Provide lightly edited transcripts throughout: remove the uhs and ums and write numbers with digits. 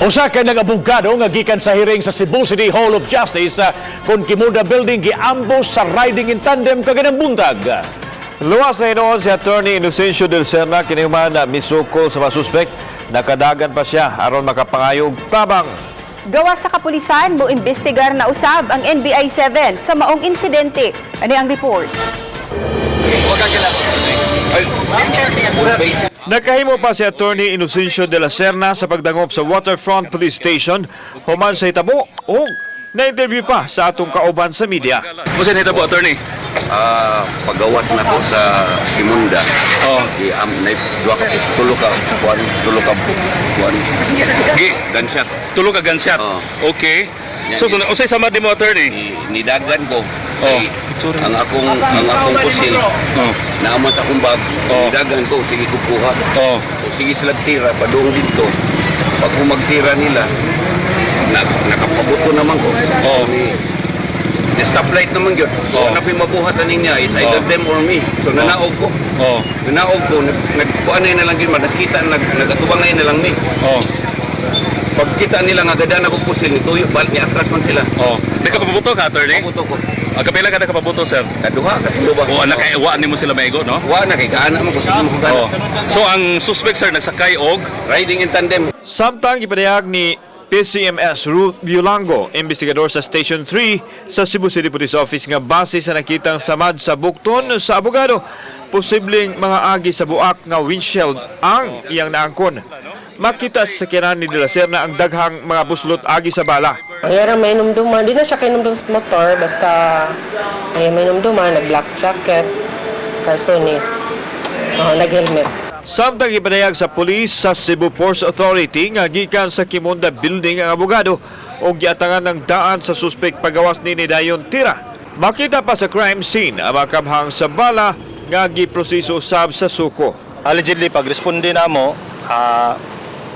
Usa ka nag-abogado nga gikan sa hearing sa Cebu City Hall of Justice kon Kimunda Building giambos sa riding in tandem kaganang buntag. Luwas na hinuon si Attorney Inocencio del Serna kinihuman na misukol sa mga suspek. Nakadagan pa siya aron makapangayog tabang. Gawas sa kapulisan, mo imbestigar na usab ang NBI 7 sa maong insidente. Ani ang report. Nakahimo pa si Attorney Inocencio de la Serna sa pagdangop sa Waterfront Police Station human sa hitabo o na-interview pa sa atong kauban sa media. Musa nito po, attorney. Pagawas na ko sa Kimunda. Oh. Di am na duha ka tulo ka kuan, tulo ka kuan. Gi, Gunshot. Tulo ka gunshot. Oh. Okay. So, so unsay sama di mo, attorney? Nidagan ko. Oh. Kay ang akong pusil naaman sa akong bag. Oh. Nidagan ko, sige ko kuha. So, sige sila tira padung dito. Pag magtira nila, nakapabuto naman ko. Ni the stoplight naman yun. So, oh, mabuhat na niya. It's either them or me. So, nanaog ko. Nanaog ko. Nagkuan na lang yun. Nakita, nagatubangay na lang mi. Pagkita nila nga gadana ko pusil, nituyo, balik ni atras man sila. Oh. Di ka pabuto ka, attorney? Pabuto ko. Ah, kapila ka nakapabuto, sir? Kaduha, katulo ba? O anak kay wa nimo sila maigo, no? Wa na kay kaana man ko, sige mo ko. Oh. So ang suspect, sir, nagsakay og Riding in tandem. Samtang gipadayag ni PCMS Ruth Violango, investigador sa Station 3 sa Cebu City Police Office nga base sa nakitang samad sa bukton sa abogado, posibleng mga agi sa buak nga windshield ang iyang naangkon. Makita sa sakyanan ni De La Serna ang daghang mga buslot agi sa bala. Ang yarang may numduman, di na siya kinumdum sa motor, basta ay may numduman, nag-black jacket, calzones, nag-helmet. Samtang ipadayag sa pulis sa Cebu Ports Authority nga gikan sa Kimunda Building ang abogado o giatangan ng daan sa suspek pagawas ni dayon tira. Makita pa sa crime scene ang mga kamhang sa bala nga giproseso usab sa suko. Allegedly, pag responde na mo,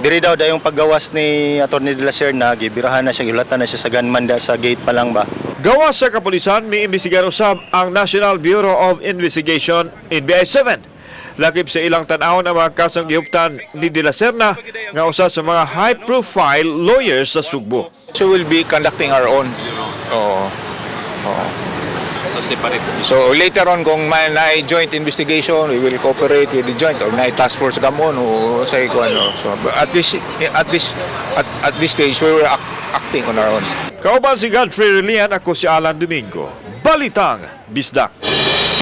diri daw dayong paggawas ni Atty. De La Serna, gibirahan na siya, gihulatan na siya sa gunman da sa gate pa lang ba. Gawas sa kapulisan, may imbestigar usab ang National Bureau of Investigation, NBI 7. Lakip sa ilang tan-awon ang mga kasong gihuptan ni De La Serna nga usa sa mga high-profile lawyers sa Sugbo. So we'll be conducting our own. Oo. Oo. So separate. So later on, kung may na joint investigation, we will cooperate with the joint or na task force gamon o sa ko ano. So but at this stage we were acting on our own. Kauban si Godfrey Relian, ako si Alan Domingo. Balitang Bisdak.